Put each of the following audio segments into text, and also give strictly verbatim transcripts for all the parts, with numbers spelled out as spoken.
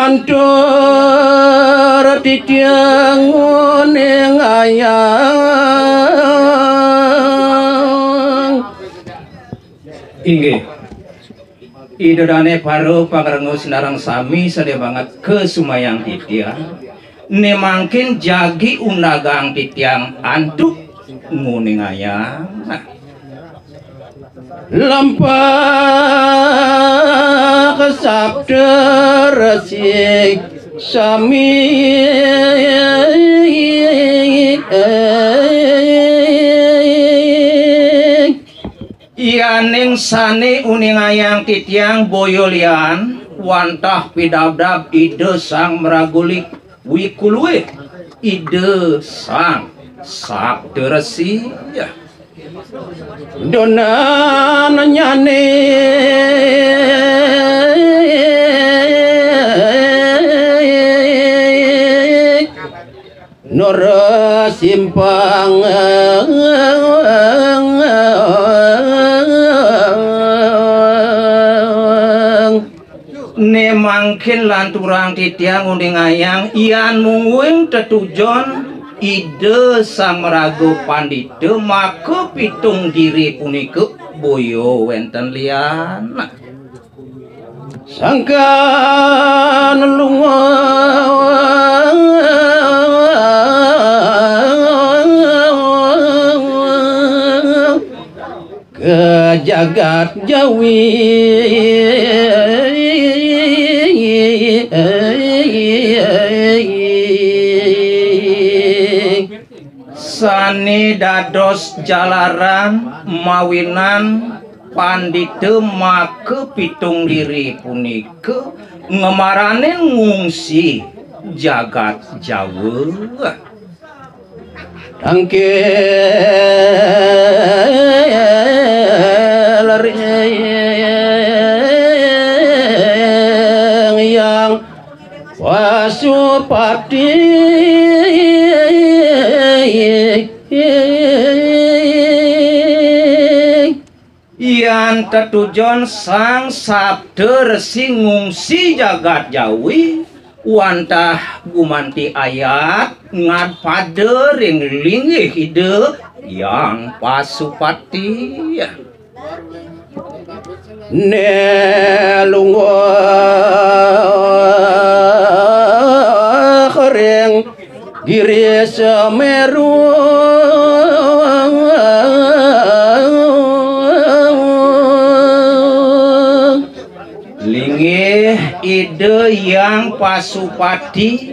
Lantur titiang nguningayang. Inggih. Ida dané para pangrengga sinareng sami sané banget kasumayang titiang. Né mangkin jagi undagang titiang antuk nguningayang. Lempah sabda resi sami. Yaning sané uningayang titiang boya lian wantah pidabdab Ida Sang Maragulik Wikuluwih Ida Sang Sapta Resi. Donan nyané Nursimpang. Né mangkin lanturang titiang nguningayang yan mungguing tetujon Ida Sang Maraga Pandita maka pitung diri punika boya wénten lian. Sangkan lunga ka jagat Jawi. Sané dados jalaran mawinan pandita maka pitung diri punika ngemaranin ngungsi jagat Jawa. Tangkil ring Hyang Pasupati. Yan tetujon Sang Sapta Resi ngungsi jagat Jawi, wantah gumanti ayat ngadpada ring linggih Ida Hyang Pasupati. Né lunga ring Giri Semeru. Linggih Ida Hyang Pasupati,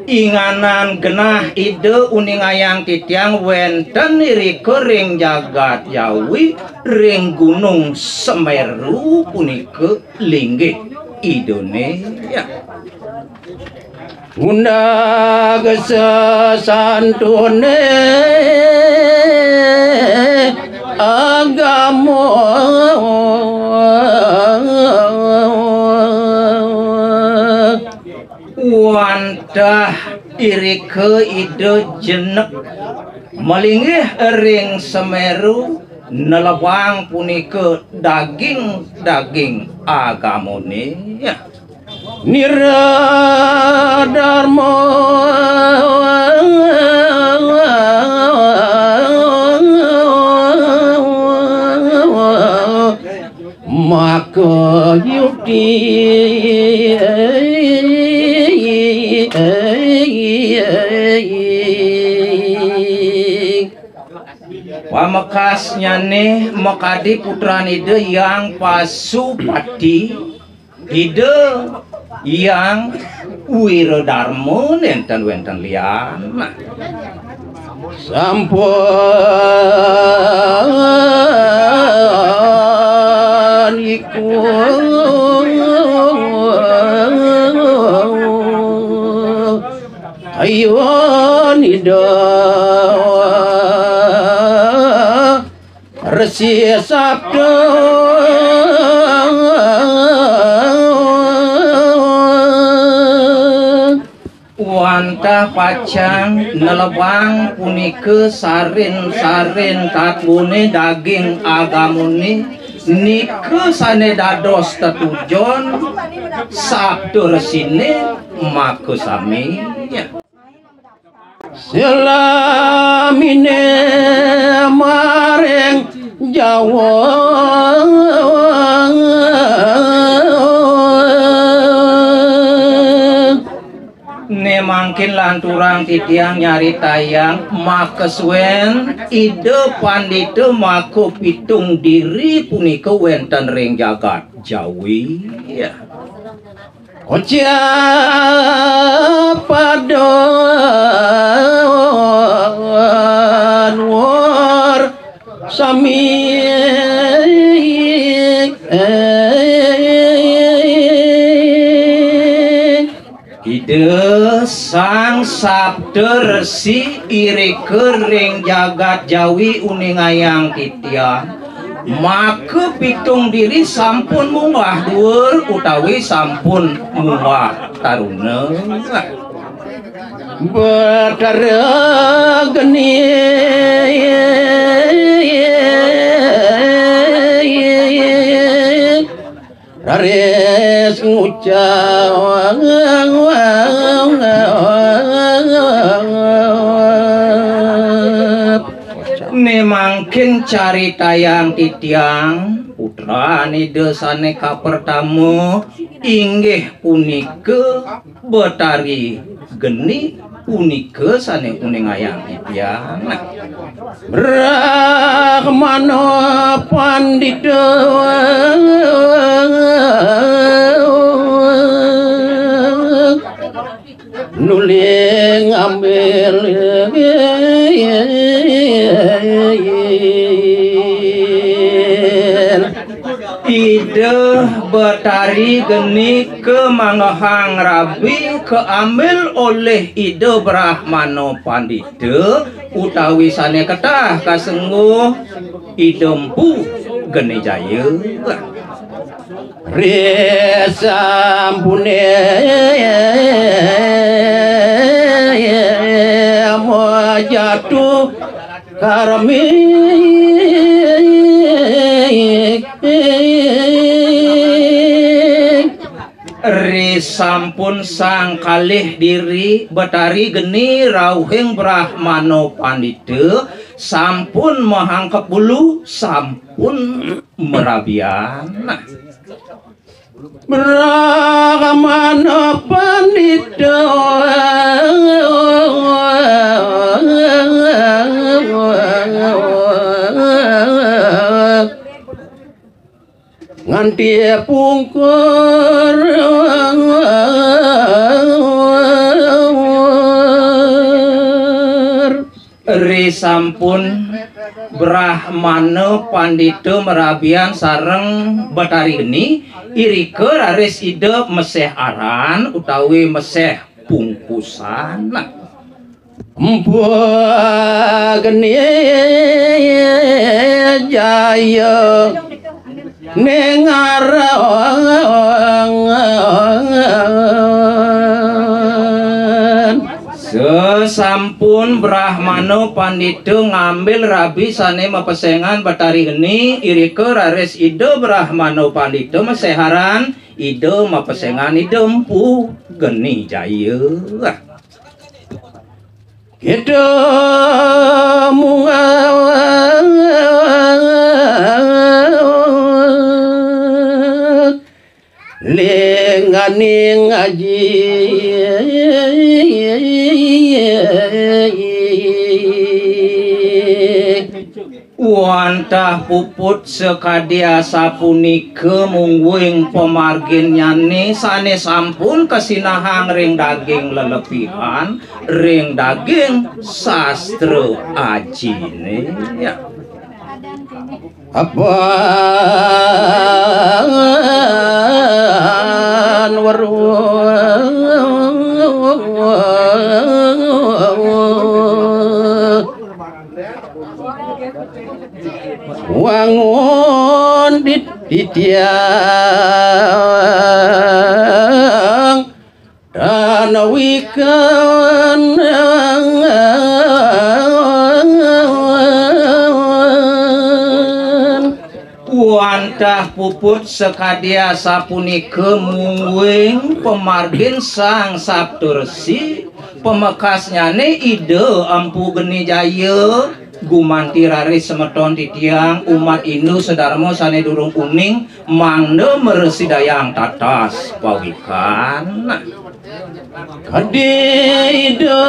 inganan genah Ida uningayang titiang wénten irika ring jagat Jawi, ring Gunung Semeru punika linggih Idané. Undag sesantuné agama. Wantah irika Ida jenek malinggih ring Semeru, nelebang punika daging-daging agamané. Nira Dharma. Maka yukti. Pamekasnyané makadi putran Ida Hyang Pasupati, Ida Hyang Wiradarma nénten wénten lian. Sampun iku ayun Ida Resi Sabda. Wantah pacang nelebang punika sarin-sarin tatwune daging agamune, nika sane dados tetujon sabda resine maka sami. Selamine maring Jawa. Ne mangkin lanturang titiang nyaritayang makesuen Ida Pandita maka pitung diri punika wenten ring jagat Jawi. Kocap pada nuwur sami. Ida Sang Sabda Resi irika ring jagat Jawi uningayang titiang, maka pitung diri sampun munggah duur utawi sampun munggah taruna. Betara geni raris ngucap. Ne mangkin caritayang titiang, putran Ida sane kapertama, inggih punika Betari Geni punika sane uningayang titiang. Brahmana Pandita nuli ngambil Ida Betari Geni kamanggehang rabi kaambil olih Ida Brahmana Pandita utawi sane ketah kasengguh Ida Empu Geni Jaya. Risampune majatu karmi. Risampun sang kalih diri Betari Geni rauhing Brahmana Pandita sampun mahangkep bulu, sampun merabian. Brahmana Pandita nganti pungkur. Risampun Brahmana Pandita merabian sareng Betari Geni, irika raris Ida meseh aran utawi meseh pungkusan. Empu Geni Jaya ning arangan. Sesampun Brahmana Pandita ngambil rabi sane mapesengan Betari Geni, irika raris Ida Brahmana Pandita meseh aran Ida mapesengan Ida Empu Geni Jaya. Kita munggah lingganing aji. Wantah puput sakadi asapunika mungguing pamarginnyané sané sampun kasinahang ring daging lelepihan, ring daging sastra ajiné. Ya. Apan weruh wangun dit-, titiang tanawikan. Wantah puput sakadi asapunika mungguing pamargin Sang Saptarsi, pamekasnyané Ida Empu Geni Jaya, gumanti raris semeton titiang umat Hindu sedharma sané durung uning, mangda mrasidayang tatas pawikan. Kadi Ida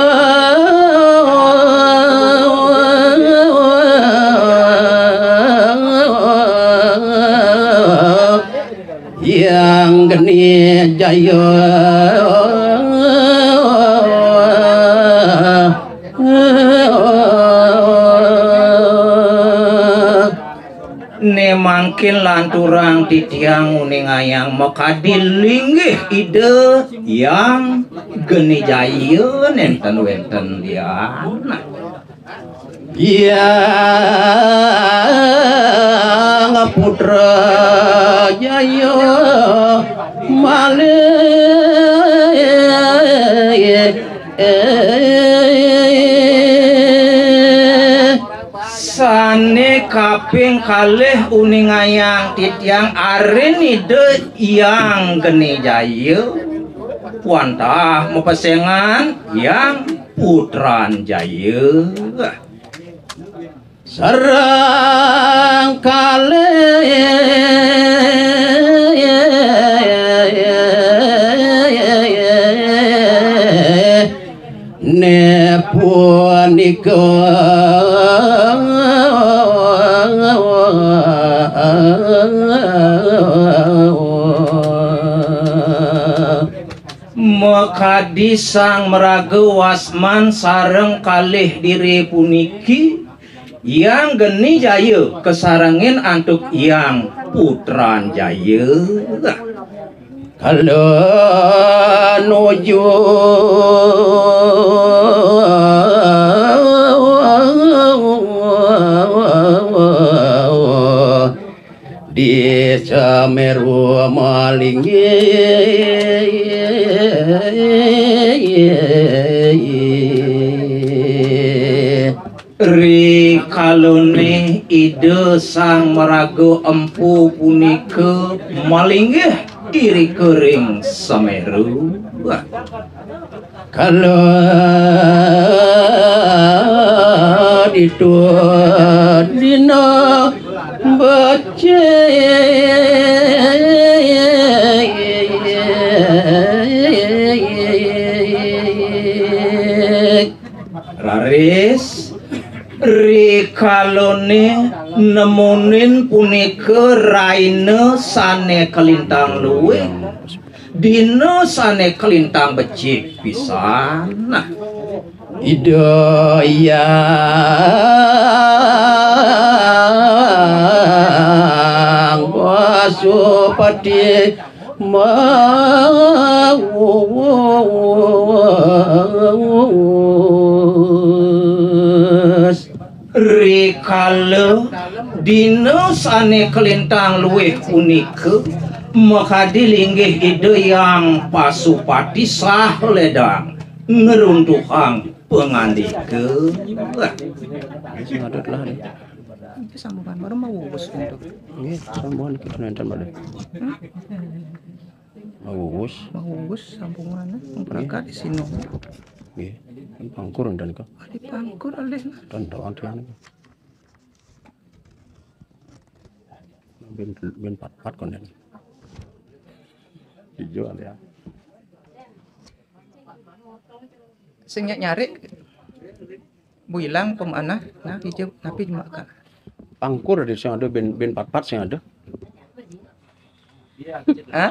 Hyang Geni Jaya. Né mangkin lanturang titiang nguningayang makadi linggih Ida Hyang Geni Jaya nénten wénten lian. Hyang Putra Jaya malih. Sané kaping kalih uningayang titiang arin Ida Hyang Geni Jaya. Wantah mapesengan Hyang Putran Jaya. Sareng kalih né punika. Makadi Sang Maraga Wasman sareng kalih diri puniki, Hyang Geni Jaya kasarengin antuk Hyang Putran Jaya. Kala nuju di Semeru malinggih. Rikalané Ida Sang Maraga Empu punika malinggih irika ring Semeru. Kala ditu dina becik. Raris, rikalané nemonin punika rahina sané kalintang luwih, dina sané kalintang becik pisan. Nah, Ida Hyang Pasupati mawus. Rikala dina sané kalintang luwih punika, makadi linggih Ida Hyang Pasupati saha lédang ngruntuhang pangandika. Sing adat lah nih. Iki sambungan baru mau wus untuk. Nggih, sambungan kita nonton pada. Mau wus. Mau wus sambungan, eh, pragat di sini. Nggih, kan pangkur dan kok. Di pangkur alih lah. Dan doang tiang. Bin, bin pat-pat kon dan. Hijau ada ya. Sing nyak nyari Bu Ilang pemanah, nah hijau napi jemaka. Angkur di sing ada bin, bin patpat sing ada. Hah?